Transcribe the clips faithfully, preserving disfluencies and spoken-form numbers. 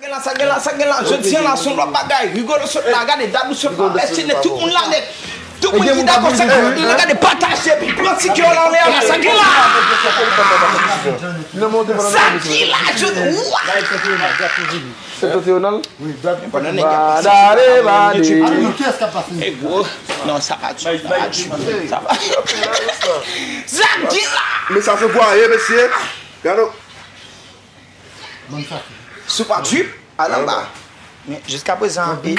La, sa gen la, sa gen la, jodi a la, se yon lòt bagay. Rigolo sot la, gade, Dadou sot la, Bèche Nèt, tout moun la nèt. Tout moun ki dakò sa, gade, pataje, epi pran tikè w la, anlè a la, sa gen la. Sa gen la, jodi, wa! Se Tante Ronald? Wi, Dadou. Badare, badare. E gwo. Non, sa pa di, sa pa di. Sa pa di. Sa gen la. Men sa se vwaye, mesye. Gade. Si w pa drip, al anba. Men jiska prezan, e,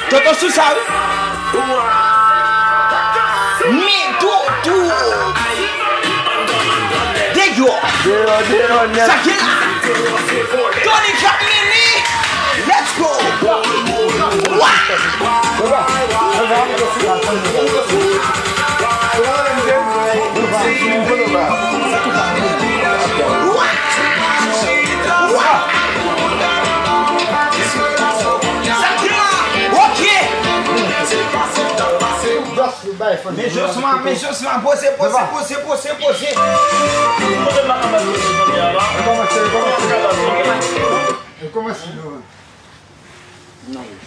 tonton sou sa, wi. Men tonton deyò. Deyò, deyò, nèt. Sa ki la? Tony Camini. Let's go. Wa! Men Josma, men Josma, poze, poze, poze, poze, poze.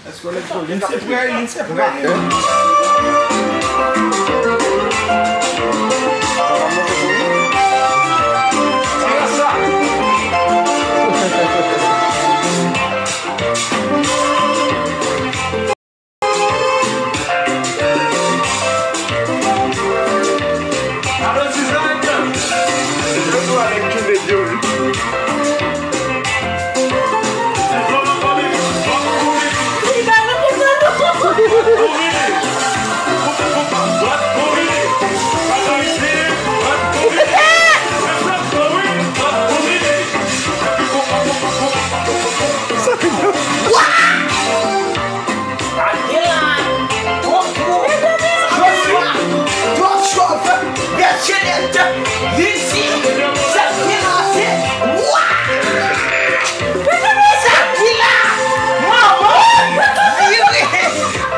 Èske w lè l se prè, li se prè. Sa ki gen? Sa gen la. Kòkò. Josua. Josua. Bèche Nèt. Lizzy. Sa gen la, se. Wa! Sa gen la. Manman. Vire.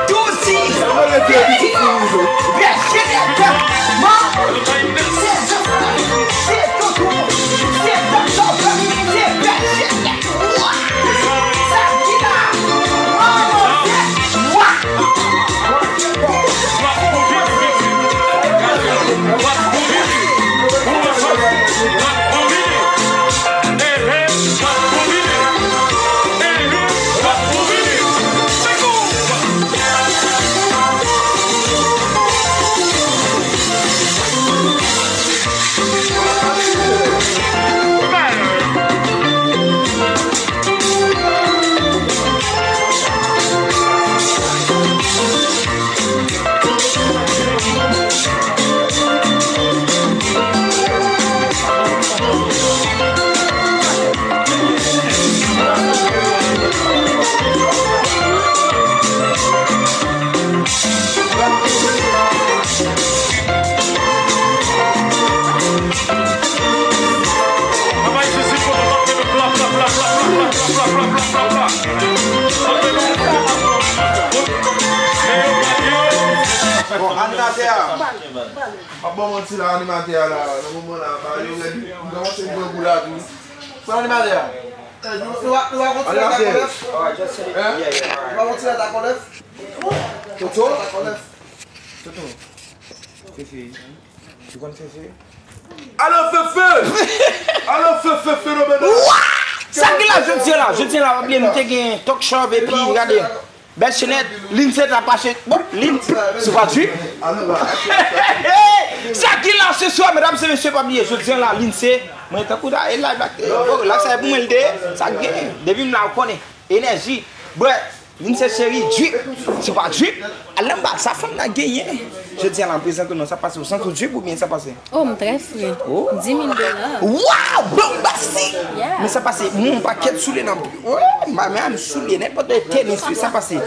Douzi. Bèche Nèt. Manman. Se Josua. Se Toto. Se Toto. Se Bèche Nèt. Bon, animatè a. M ap ba w manti la, animatè a la, nan moman la, ba yo rèd, m kòmanse bwè gou la tou. Bon, animatè a. Nou, nou, nou pa konn ti nèg la kòlèf? Hein? Nou pa konn ti nèg la kòlèf? Toto? Toto. Fefe. Ou konn Fefe? Alo, Fefe! Alo, Fefe, fenomèn! Wa! Sa ki la jodi a la? Jodi a la, pa bliye, nou te gen talk show epi, gade. Bèche Nèt, Lindsay t ap mache. Bon, Lin-, se pa di. Sa ki la se swa, medam e mesye, pa bliye, jodi a la, Lindsay, mwen tankou ta, e la, la, bon, la, sa e pou mwen l te, sa k gen. Depi m la, ou konnen, enèji. Bwè, Lindsay cheri, drip, se pa drip. Al anba, sa fanm nan genyen. Jodi a la, m prezante w non, sa pase, ou santi w drip oubyen sa pase? Oh, m trè fre. Oh. Dis mil dola. Waw, bombastic! Yeah. Men sa pase, m wè yon pakèt soulye nan, oh, m pa menm soulye, nenpòt tenis, wi, sa pase.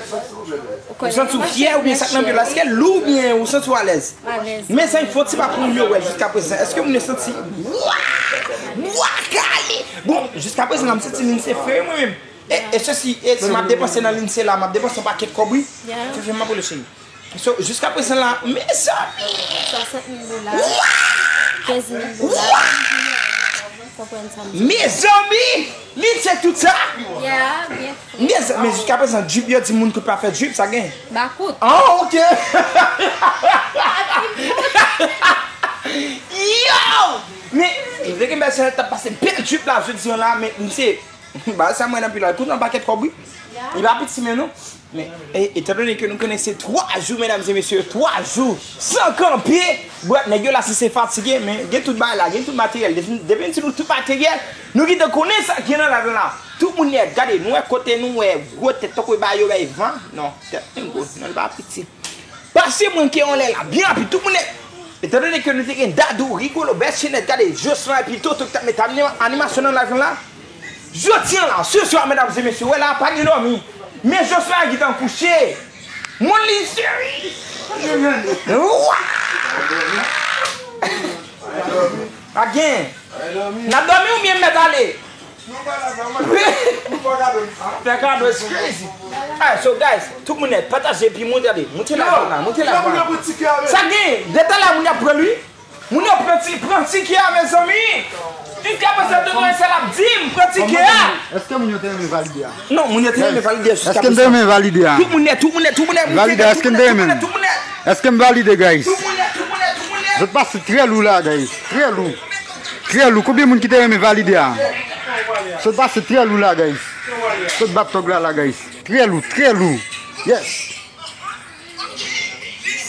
Ou santi w fyè oubyen sa k nan pye w la, èske l lou oubyen ou santi w alèz? Alèz. Mezanmi, fè yon ti pa pou moun yo wè jiska prezan. Èske moun yo santi, wa! Wa kale! Bon, jiska prezan la, m santi Lindsay fre mwen menm. E, e sesi, e si m ap depanse nan Lindsay la, m ap depanse yon pakèt kòb, wi. Yeah. Fefe, m ap rele cheri. So, jiska prezan la, mezanmi! Swasant mil dola. Wa! Kenz mil dola. Wa! Konprann sa m di. Mezanmi, li se tout sa. Yeah, byen fre. Mezanmi, men jiskaprezan, drip yo di moun kout pa fè drip, sa gen. Bakout. Ah, ok. Yo! Men, m te gen bèl sèl t ap pase bèl drip la, jodi an la, men, m se, ba sa mwen anpil la, kout nan pakèt kòb, wi. Li pa piti, men non. Men, e, etandone ke nou konnen se twa jou, medam e mesye, twa jou, san kanpe, bwè, nèg yo la, si se fatige, men gen tout bagay la, gen tout materyèl. Depi, depi n di nou tout materyèl, nou gentan konnen sa k gen nan ladan la. Tout moun nèt, gade, nou wè kote nou wè gwo tèt, tankou e bagay yo bay van. Non, tèt nou gwo, non, li pa piti. Pase mwen ke anlè la, byen rapid, tout moun nèt. Etandone ke nou te gen Dadou, Rigolo, Bèl Chenèt, gade, Jocelyn epi Toto ki t ap met anima-, animasyon nan live la. Jodi an la, se swa, medam e mesye, wè la, pa gen dòmi. Men Jocelyn gentan kouche. Moun li seri. Wa! Pa gen. N ap dòmi oubyen m mèt ale? Fè kado, it's crazy. Alright, so guys, tout moun nèt, pataje epi monte, ale, monte la, monte la. Sa gen, detalè moun y ap pran li. Moun yo pran ti, pran tikè a, mezanmi. Jiskaprezan, Dodo e sa l ap di m, pran tikè a. Èske moun yo te renmen valide a? Non, moun yo te renmen valide a jiskaprezan. Èske m te renmen valide a? Tout moun nèt, tout moun nèt, tout moun nèt. Valide a, èske m te renmen? Tout moun nèt. Èske m valide, guys? Tout moun nèt, tout moun nèt, tout moun nèt. Zot pase trè lou la, guys. Trè lou. Trè lou. Konbyen moun ki te renmen valide a? Zot pase trè lou la, guys. Zot bat tòg la, la, guys. Trè lou, trè lou. Yes.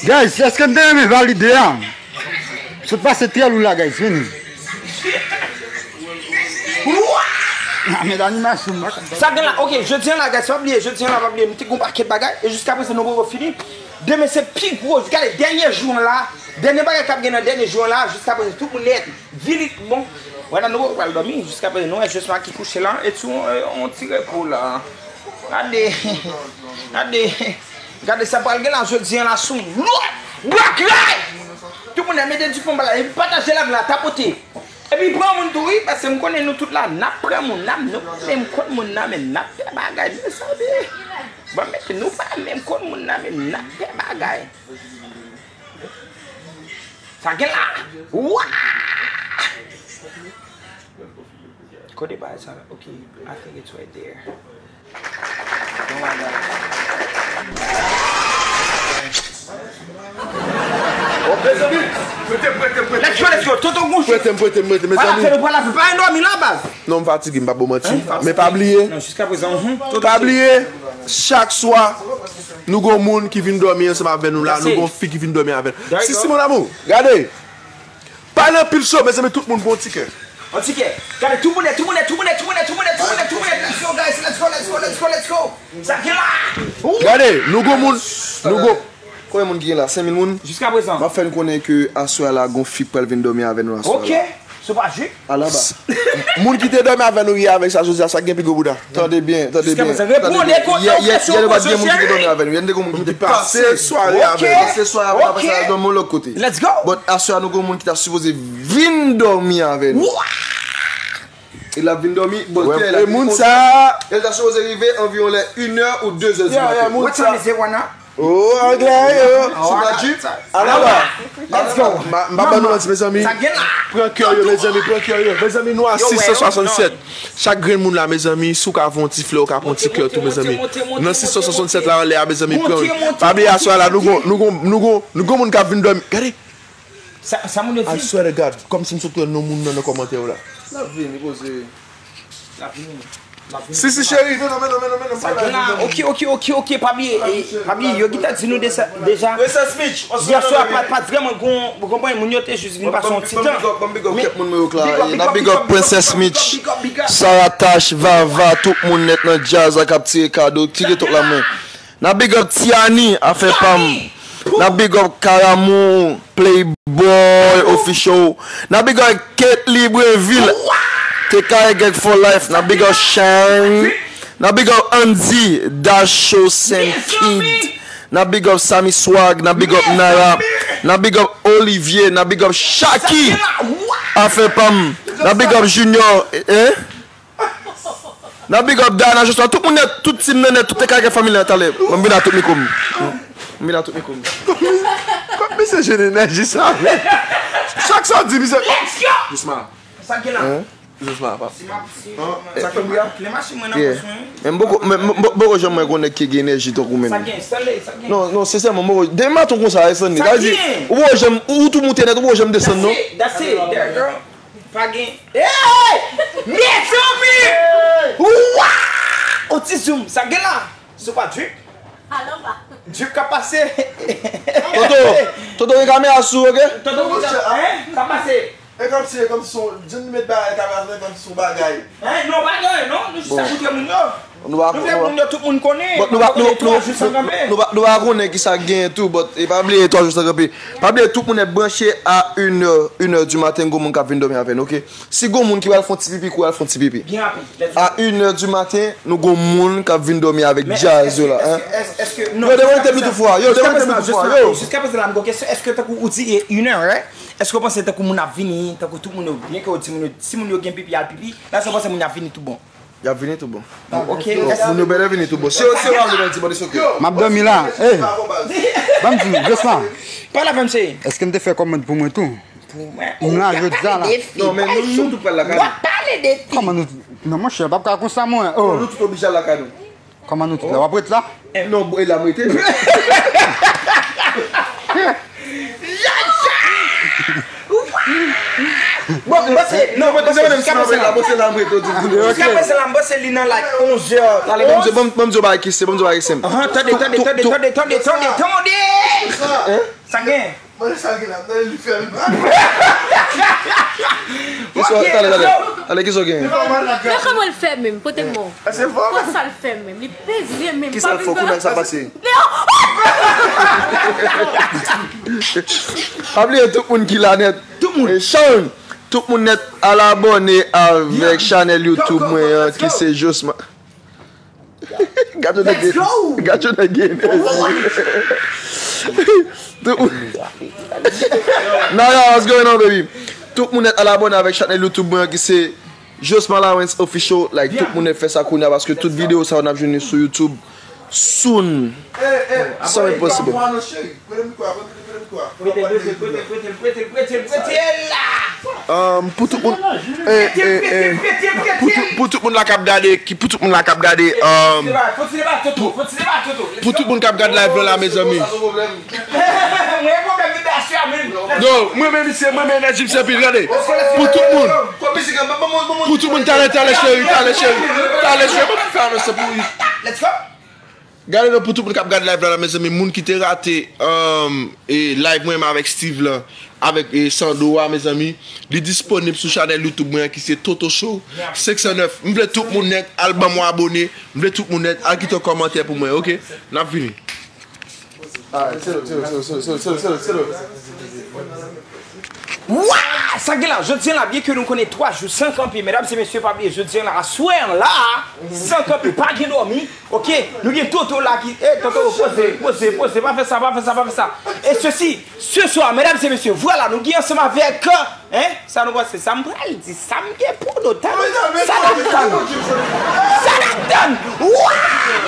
Guys, èske n te renmen valide a? Sot pase trè lou la, guys, vini. Ah, men animasyon, m pa konn. Sa gen la, ok, jodi an la, guys, pa bliye, jodi an la, pa bliye, nou te gon pakèt bagay, e jiskaprezan nou poko fini. Demen se pi gwo, gade, dènye jou an la, dènye bagay k ap gen nan dènye jou an la, jiskaprezan, tout moun nèt, vilit, bon. Wè la, nou poko pral dòmi, jiskaprezan, nou wè Jocelyn ki kouche la, e tou, e, on ti repo la. Gade, gade. Gade sa pral gen la jodi an la sou lòt bagay. Tout moun mete di fon bagay, epi pataje live la, tapote. Epi pran moun tou wi, paske m konnen nou tout la, n ap pran moun la, nou menm kont moun nan, men n ap fè bagay, mezanmi. Bon, men nou pa menm kont moun nan, men n ap fè bagay. Sa gen la. Wa! Kote bagay sa la? Ok, I think it's right there. Bon bagay. Oh, mezanmi, prete, prete, prete. Let's go, let's go. Tonton Gouch. Prete m, prete m, prete m, mezanmi. Pala fè, pala fè. Pa endòmi la, baz. Non, m fatige, m pa ba w manti. Hein? Men pa bliye. Non, jiskaprezan, mhm. Pa bliye, chak swa, nou gon moun ki vin dòmi ansanm avè nou la. Nou gon fi ki vin dòmi avè nou. Sisi, mon amour, gade. Pa nan pil cho, mezanmi, tout moun pran yon tikè. Yon tikè. Gade, tout moun nèt, tout moun nèt, tout moun nèt, tout moun nèt, tout moun nèt, tout moun nèt, tout moun nèt. Let's go, guys, let's go, let's go, let's go, let's go. Sa gen la. Woo! Gade, nou gon moun, nou gon. Konbyen moun ki gen la? Senk mil moun? Jiskaprezan. M ap fè n konnen ke aswè a la, gon fi k pral vin dòmi avè nou aswè a la. Ok. Se pa jik. Al anba. Moun ki te dòmi avè nou yè avèk sa jodi a, sa gen pi gwo bouda. Tande byen, tande byen. Jiskaprezan, reponn e ko-, e o kesyon poze. Yè, yè, yè, nou pa t gen moun ki te dòmi avè nou. Yè, n te gon moun ki te pase sware avè nou. Pase sware avè nou, apre sa, l al dòmi yon lòt kote. Let's go. But aswè a, nou gon moun ki ta sipoze vin dòmi avè nou. E l ap vin dòmi, bon, e moun sa. E l ta sipoze rive anviwon lè inè ou dezè di maten. What time is it, Wana? Oh, anglè yo. Sou pa di. Anaba. Let's go. M pa ban nou manti, mezanmi. Sa gen la. Pran kè yo, mezanmi, pran kè yo. Mezanmi, nou a sis san swasannsèt. Chak grenn moun la, mezanmi, si w ka fè yon ti flè, w ka pran yon ti kè tou, mezanmi. Nan sis san swasannsèt la, anlè a, mezanmi, pran. Pa bliye aswè a la, nou gon, nou gon, nou gon, nou gon moun k ap vin dòmi. Gade. Sa, sa moun yo di? I swear to God, kòmsi m sot wè non moun nan nan kòmantè yo la. L ap vini, poze. L ap vini. L ap vini. Sisi cheri, mennen, mennen, mennen, mennen. Sa gen la, ok, ok, ok, ok, pa bliye, e, pa bliye, yo gentan di nou de sa, deja. Princess Mitch, yèswa, pa, pa t vrèman gon, gon pwen, moun yo te jis vin pase yon ti tan. Ban m big up, ban m big up kèk moun mwen yo k la. N ap big up Princess Mitch, Sarah Tash, Vava, tout moun nèt nan djaz la k ap tire kado, tire tout la men. N ap big up Tiani, afè pa m. N ap big up Karamou, Playboy Official. N ap big up Kate Libreville, T K Egg for life. N ap big up Shine. N ap big up Andy, Dasho, Saint Kid. N ap big up Samy Swag, n ap big up Nara. N ap big up Olivier, n ap big up Shaki. Afè pa m. N ap big up Junior, eh? N ap big up Dana Joshua, tout moun nèt, tout team nan nèt, tout te kage fanmi la talè. Mwen vin a tout mikwo m. Mwen vin a tout mikwo m. Kòm misye jwenn enèji sa, men. Chak sa w di, misye. Let's go! Doucement. Sa gen la. Hein? Josma, pap. Si m ap, si, sa k fè m ap kle machin mwen nan pòch mwen. Men m poko, men m poko janm wè yon nèg ki gen enèji tankou menm. Sa gen, Stanley, sa gen. Non, non, sensèman, m poko. Demen maten konsa, e Stanley. Sa gen. Ou poko janm, ou tou moute nèt, ou poko janm desann, non. That's it, that's it, there, girl. Pa gen. Hey! Mezanmi! Waw! Otizoum, sa gen la? Se pa drip? Alò ba. Drip ka pase. Toto, Toto gen kamera sou, ok? Toto, hein? Ka pase. E kòmsi, e kòmsi, jan nou met bagay kamera sa, e kòmsi yon bagay. Hein? Non, pa gen, non. Nou jis ap montre moun yo. Nou pa, nou fè moun yo, tout moun konnen. But nou pa, nou, nou, nou pa, nou pa konnen ki sa k genyen tou, but e pa bliye twa jou san kanpe. Pa bliye tout moun ap branche a une heure, une heure du matin, gon moun k ap vin dòmi avè nou, ok? Si gon moun ki pral fè yon ti pipi, kou al fè yon ti pipi. Byen rapid. A une heure du matin, nou gon moun k ap vin dòmi avèk djaz yo la, hein? Yo, dekonekte Bluetooth ou a, yo, dekonekte Bluetooth ou a, yo. Jiska prezan la, m gon kesyon. Èske tankou ou di e une heure, right? Èske w panse tankou moun ap vini, tankou tout moun yo, byen ke w di moun yo, si moun yo gen pipi, al pipi, la, èske w panse moun yo ap vini tout bon? Y ap vini tou bon. Ok. Bon, moun yo bèlè vini tou bon. Si yo, si yo pa vle nan ti bòdis, ok. M ap dòmi la. Ey! Ban m di nou, Josma. Pale avè m, cheri. Èske m te fè kòmand pou mwen tou? Pou mwen. M la jodi a la. Non, men nou, nou tout pral lakay nou. W ap pale de fi. Kòman nou tout? Non, monchè, p ap ka konsa, mwen. Oh. Nou tout oblije al lakay nou. Kòman nou tout la? W ap ret la? Non, e la m rete. Bon, m panse, non, m panse, jiska prezan la, jiska prezan la, m panse li nan, like, onz è. Talè, ban m di, ban m, ban m di w bagay ki se, ban m di w bagay ki se. Ahan, tande, tande, tande, tande, tande, tande, tande. Sa gen? Mande sa gen la, mande li fè l. Kisa, talè, talè. Talè, kisa w gen? Men kòman l fè menm? Pote m. Pase fò. Konsa l fè menm, li peze menm. Kisa l fè? Kounye a sa pase. Pa bliye tout moun ki la nèt. Tout moun. E Shawn, tout moun nèt al abòne avèk chanèl YouTube mwen an ki se Josma. Gad yon nèg gen, gad yon nèg gen enèji. Tout moun. Naya, what's going on, baby? Tout moun nèt al abòne avèk chanèl YouTube mwen an ki se Josma Lawrence Official, like, tout moun nèt fè sa kounye a, paske tout videyo sa yo n ap jwenn yo sou YouTube soon. San enposib. Pou tout moun, eh, eh, eh, pou tout, pou tout moun la k ap gade, ki, pou tout moun la k ap gade, um, pou, pou tout moun k ap gade live la, la, mezanmi. Mwen gen pwoblèm de dèche a menm. Yo, mwen menm misye, mwen menm enèji misye anpil, gade. Pou tout moun. Pou tout moun, talè, talè, cheri, talè, cheri. Talè, cheri, mwen fè anons pou li. Let's go. Gade non, pou tout moun k ap gade live la, la, mezanmi, moun ki te rate, um, e, live mwen menm avèk Steve la, avèk, e, Sando a, mezanmi, li disponib sou chanèl YouTube mwen an ki se Toto Show senk san nèf. M vle tout moun nèt al ban mwen abòne, m vle tout moun nèt al kite yon kòmantè pou mwen, ok? N ap vini. Alright, selo, selo, selo. Wa! Sa gen la, jodi a la, byen ke nou konnen twa jou san kanpe, medam e mesye, pa bliye, jodi a la, aswè an la, san kanpe, pa gen dòmi, ok? Nou gen Toto la ki, eh, Toto, poze, poze, poze, pa fè sa, pa fè sa, pa fè sa. E sesi, se swa, medam e mesye, vwala, nou gen ansanm avèk, hein? Sa nou panse? Sa m pral di, sa m gen pou nou tann. Sa n ap tann. Sa n ap tann. Wa!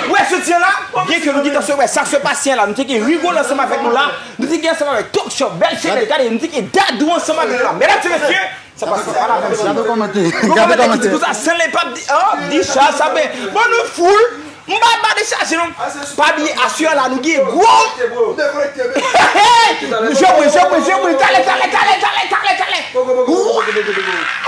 Wè, jodi a la, byen ke nou gentan wè sa k sot pase a la, nou te gen Rigolo ansanm avèk nou la, nou te gen ansanm avèk Talk Show, bèl chanèl, gade, nou te gen Dadou ansanm avèk nou la. Medam e mesye, sa pase pa la menm. Gade kòmantè. Gade kòmantè. Gade kòmantè. San lè p ap di, oh, di sa, sa ben. Bon, nou full. M pa, pa dechaje non. Pa bliye, aswè la, nou gen gwo. Hey, hey, hey. Jwe mwen, jwe mwen, jwe mwen. Talè, talè, talè, talè, talè, talè. Wa!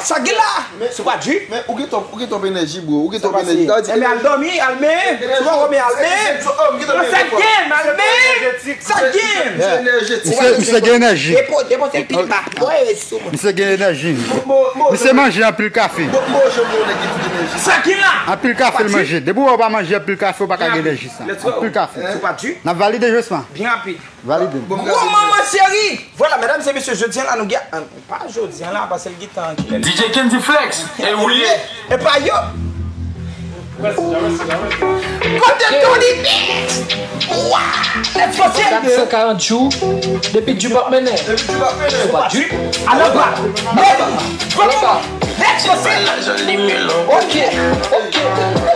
Sa gen la. Se pa di. Men ou gen twòp, ou gen twòp enèji, bro. Ou gen twòp enèji. Sa pase. Sa vle di, eh, men al dòmi, al men. Sou pa wè, men al men. Sa gen, al men. Sa gen. Misye, misye gen enèji. Depo-, depoze l pi ba. Misye gen enèji. Misye manje anpil kafe. Sa gen la. Anpil kafe l manje. Depi w pa manje anpil kafe, ou pa ka gen enèji sa. Anpil kafe. N ap valide, Josma? Byen rapid. Valide. Gwo manman cheri! Vwala, medam e mesye, jodi a la, nou gen, ah, pa jodi a la, paske l gen tan kilè. D J Kendy Flex, e ou ye? E pa yo. Kote Tony Beats? Wa! Let's go, Tony! Kat san karant jou, depi drip ap mennen. Depi drip ap mennen. Ou pa drip? Alò, pa. Alò, pa. Let's go, Tony! Ok, ok.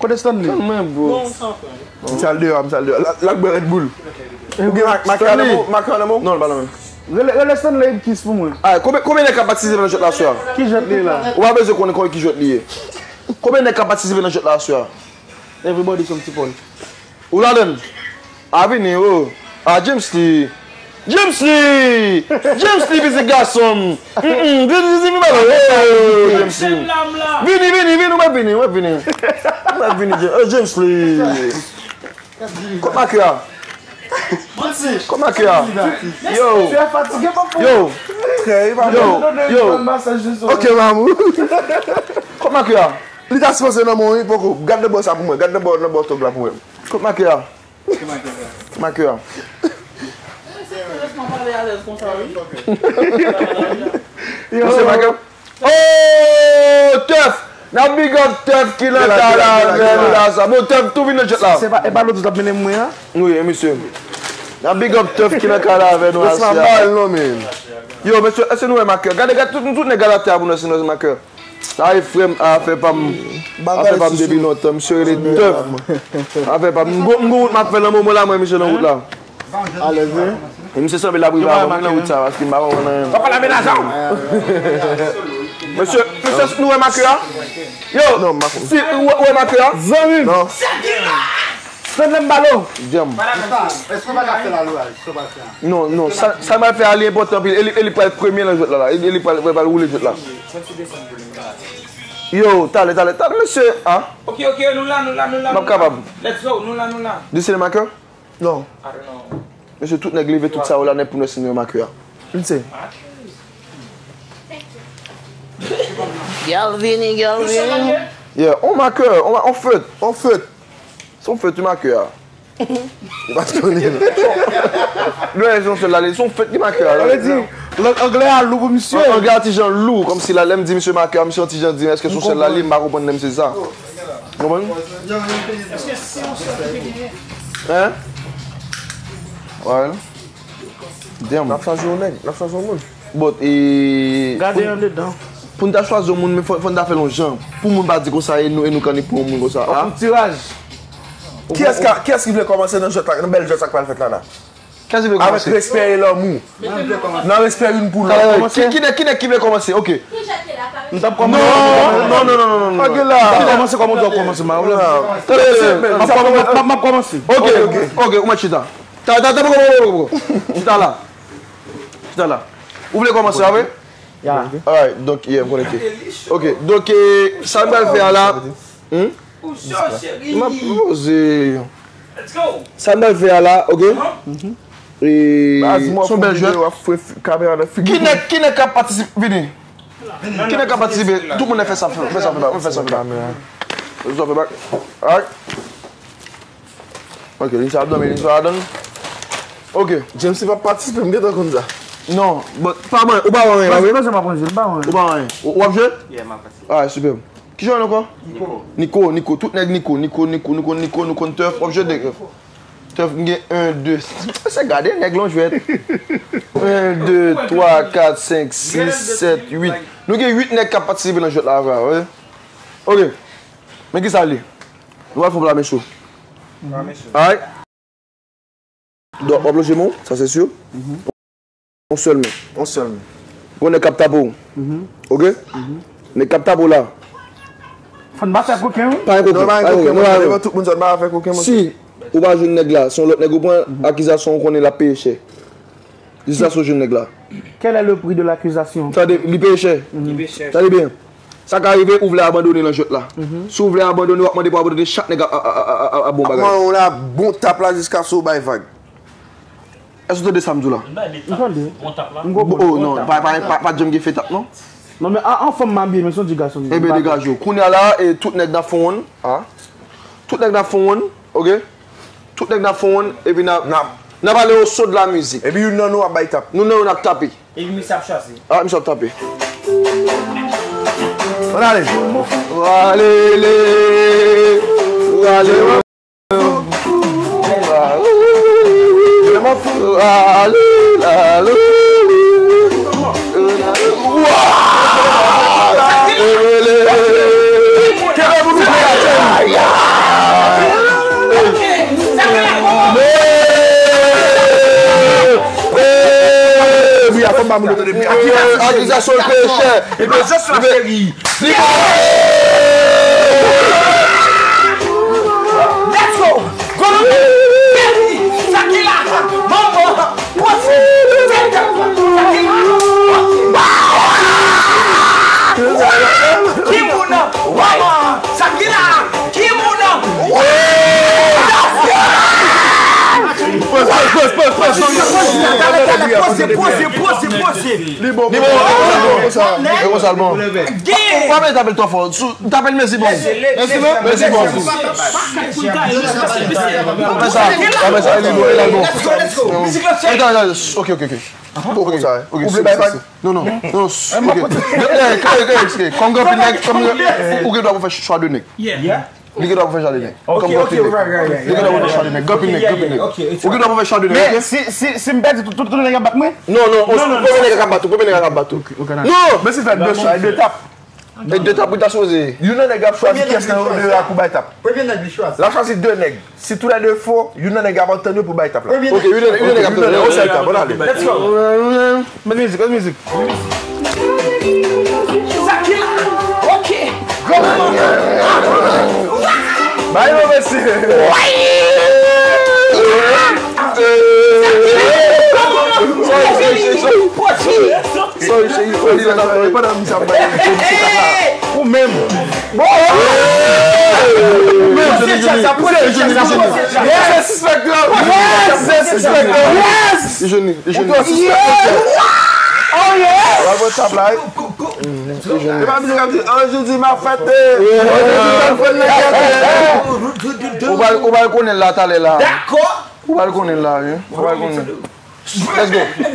Kote Stanley? Tann mwen, bro. M sal deyò, m sal deyò. L ap bwè Red Bull. Ou gen makè nan men w? Makè nan men w? Non, l pa nan men. Rele, rele Stanley Ibkis pou mwen. Ay, konbyen, konbyen nèg k ap patisipe nan jwèt la aswè a? Ki jwèt li ye la? Ou pa bezwen konnen konbyen ki jwèt li ye. Konbyen nèg k ap patisipe nan jwèt la aswè a? Everybody son ti pòl. Ou ladann? A vini, o. A, James li. James li! James li, pitit gason m. Mm, mm, vini, vini, vini, vini, o, James li. Vini, vini, vini, ou mèt vini, ou mèt vini. Ou mèt vini, James, o, James li. Kot makè a? Kot makè a? Yo. Yo. Yo. Yo. Ok, mamou. Kot makè a? Li ta sipoze nan men w, wi, poko. Gad nan bò sa pou mwen. Gad nan bò, nan bò tòg la pou mwen. Kot makè a? Makè a. Yo. Misye makè. Oh, Tèf! N ap big up Tèf ki nan kay la avè nou la sa. Bon, Tèf tou vin nan jwèt la. Se pa, e pa lòt ou t ap mennen mwen an? Wi, e misye. N ap big up Tèf ki nan kay la avè nou la sa. Yo, mesye, èske nou wè makè? Gade, gade tout, tout nèg gade atè a pou nou wè si nou wè makè. Sa e frè m, afè pa m. Afè pa m depi lontan. Misye rele Tèf. Afè pa m. M gon, m gon wout m ap fè nan moman la, mwen, misye nan wout la. Alèz, wi. E misye sanble l ap rive avan mwen nan wout sa, paske m pa konprann anyen. W ap pale avè Naza w. Mesye, mesye, nou wè makè a? Yo, si, ou wè, ou wè makè a? Zanmi m. Non. Stanley Mbalo. Djanm. Èske w pa ka fè la lwa? Non, non, sa, sa m pral fè a, li enpòtan anpil. E li, e li pral premye nan jwèt la, la. E li pral, pral, pral woule jwèt la. Yo, talè, talè, talè, mesye, a? Ok, ok, nou la, nou la, nou la. M ap kapab. Let's go, nou la, nou la. Desine makè? Non. I don't know. Mesye, tout nèg leve tout sa yo la nèt pou nou wè si nou wè makè a. Vin se. Gyal vini, gyal vini. Yeah, on makè, on, on fèt, on fèt. Se on fèt, wi, makè a. Ou pa t konnen, non. Nou wè, se yon sèl la, se yon fèt ki makè a. Sa vle di, lang anglè a lou pou misye. Anglè a ti jan lou, kòmsi la, lè m di misye makè a, misye yon ti jan di, èske se yon sèl la li, m pa konprann lè m se sa. Konprann? Hein? Wè. Damn. N ap chwazi yon nèg, n ap chwazi yon moun. But, e, gade andedan. Pou n ta chwazi yon moun, men fò, fò n ta fè l yon jan. Pou moun pa di konsa, e nou, e nou kanni pou yon moun konsa, a? Yon tiraj. Kiyès ka, kiyès ki vle kòmanse nan jwèt la, nan bèl jwèt sa k pral fèt la, la? Kiyès ki vle kòmanse? Avèk respè e lanmou. Nan respè youn pou lòt. Ki, ki nèg, ki nèg ki vle kòmanse? Ok. M t ap kòmanse. Non, non, non, non, non, non. Ok, la. M t ap kòmanse kòman w kòmanse, ma. M ap kòmanse. Ok, ok, ok, ou mèt chita. Ta, ta, ta, poko, poko, poko. Chita la. Chita la. Ou vle kòmanse avè? Ya. Alright, donk, yeah, m konekte. Ok, donk, e, sa m pral fè a la. Hmm? M ap poze. Sa m pral fè a la, ok? E, se yon bèl jwèt. Ki nèg, ki nèg k ap patisipe? Vini. Ki nèg k ap patisipe? Tout moun fè sa, fè sa, fè sa, fè sa, fè sa. Fè sa, fè sa. Alright. Ok, Linsa ap dòmi, Linsa ap dòmi. Ok. James pa patisipe, m gentan konn sa. Non, but pa mwen, ou pa wè anyen, pa vre? Ou pa wè anyen. Ou pa wè anyen. Ou, ou ap jwe? Yeah, m ap patisipe. Ah, sipè. Ki jan w rele ankò? Niko. Niko, Niko, tout nèg Niko, Niko, Niko, nou konn Niko, nou konn Tèf, w ap jwe de Tèf, m gen en, de, se gade nèg lan jwèt. En, de, twa, kat, senk, sis, sèt, uit. Nou gen uit nèg k ap patisipe nan jwèt la, vre, wi. Ok. Men kisa l ye? Nou pral fè yon pla men cho. Pla men cho. Alright. Donk, w ap lonje men w, sa se si. Yon sèl men. Yon sèl men. Gon nèg k ap tape w. Ok? Nèg k ap tape w la. Fò n pa fè koken, wi. Pa gen koken. Non, pa gen koken, monchè. Devan tout moun sa, n pa fè koken, monchè. Si ou pa jwenn nèg la, se yon lòt nèg ou pran, akizasyon ou konnen l ap peye chè. Jiskaske w jwenn nèg la. Quel est le prix de l'accusation? Tande, li peye chè. Li peye chè. Tande byen. Sa ka rive, ou vle abandone nan jwèt la. Si w vle abandone, w ap mande pou abandone, chak nèg ap, ap, ap, ap, ap, ap bon bagay. Ap mande w la, bon tap la jiskaske w bay vag. Èske w tande sa m di w la? M tande. Bon tap la. M konprann. Oh, non, pa, pa, pa, pa janm gen fè tap, non. Non, men a, anfòm m abiye, men se yon ti gason. Ebyen, degaje w. Kounye a la, e, tout nèg nan fon wonn, a. Tout nèg nan fon wonn, ok? Tout nèg nan fon wonn, epi n a, n a, n a pale au son de la musique. Epi youn nan nou ap bay tap. Nou nan nou ap tape. Epi misye ap chwazi. Ah, misye ap tape. Ann ale. Rale le, rale. Rale, rale. Kenbe pou nou. Pa moun yo tande. Akizasyon l peye chè. Li peye chè. Li peye. Let's go! Go! Baby! Shakira! Manman! Posi! Tèt! Shakira! Ki moun? Manman! Shakira! Ki moun? Pòz, pòz, pòz, pòz, pòz. Talè, talè, poze, poze, poze, poze. Li bon, li bon, li bon, li bon, konsa, li bon, konsa, li bon. Gen. Ou pa mete apèl twò fò. Sou, m t apèl Messi bon. Messi bon. Messi bon. Apre sa, apre sa, li bon, li bon. Let's go, let's go. Mizik lan se. Attends, attends, ok, ok, ok. Pou konsa, ok. Ou vle bay vag? Non, non, non, ok. Eh, kare, kare, kare, kòm gen anpil nèg, kòm gen, ou gen dwa pou fè chwa de nèg. Yeah. Li gen dwa pou fè chwa de nèg. Ok, ok, right, right, right. Li gen dwa pou fè chwa de nèg. Gen anpil nèg, gen anpil nèg. Ok, ok. Ou gen dwa pou fè chwa de nèg, ok? Men si, si, si m pèdi, tout, tout, tout nèg ap bat mwen? Non, non, non, premye nèg la ka bat ou, premye nèg la ka bat ou. Non! Men si fè de chwa, de tap. E de tap ou ta sipoze. Youn nan nèg ap chwazi kiyès nan yo de la pou bay tap. Premye nèg li chwazi. L ap chwazi de nèg. Si toulède fo, youn nan nèg ap antann yo pou bay tap la. Ok, youn nan, youn nan nèg ap antann yo. Yon sèl tap, ann ale. Let's go. Met mizik, met mizik. Shakira. Ok. Bay non, mesye. Sorry, sorry, sorry, sorry. Sorry, cheri, sorry, sorry, sorry. Pandan misye ap bay, misye ta la. Ou menm. Bon. Ou menm, Johnny, Johnny. Yes, inspector. Yes, inspector. Yes. Johnny, Johnny. Ou twò sispèk. Oh, yes. Bravo, top life. E pa misye k ap di, "Oh, jodi m ap fète." Ou pral, ou pral konnen l la talè la. Dakò. Ou pral konnen l la, wi. Ou pral konnen. Let's go.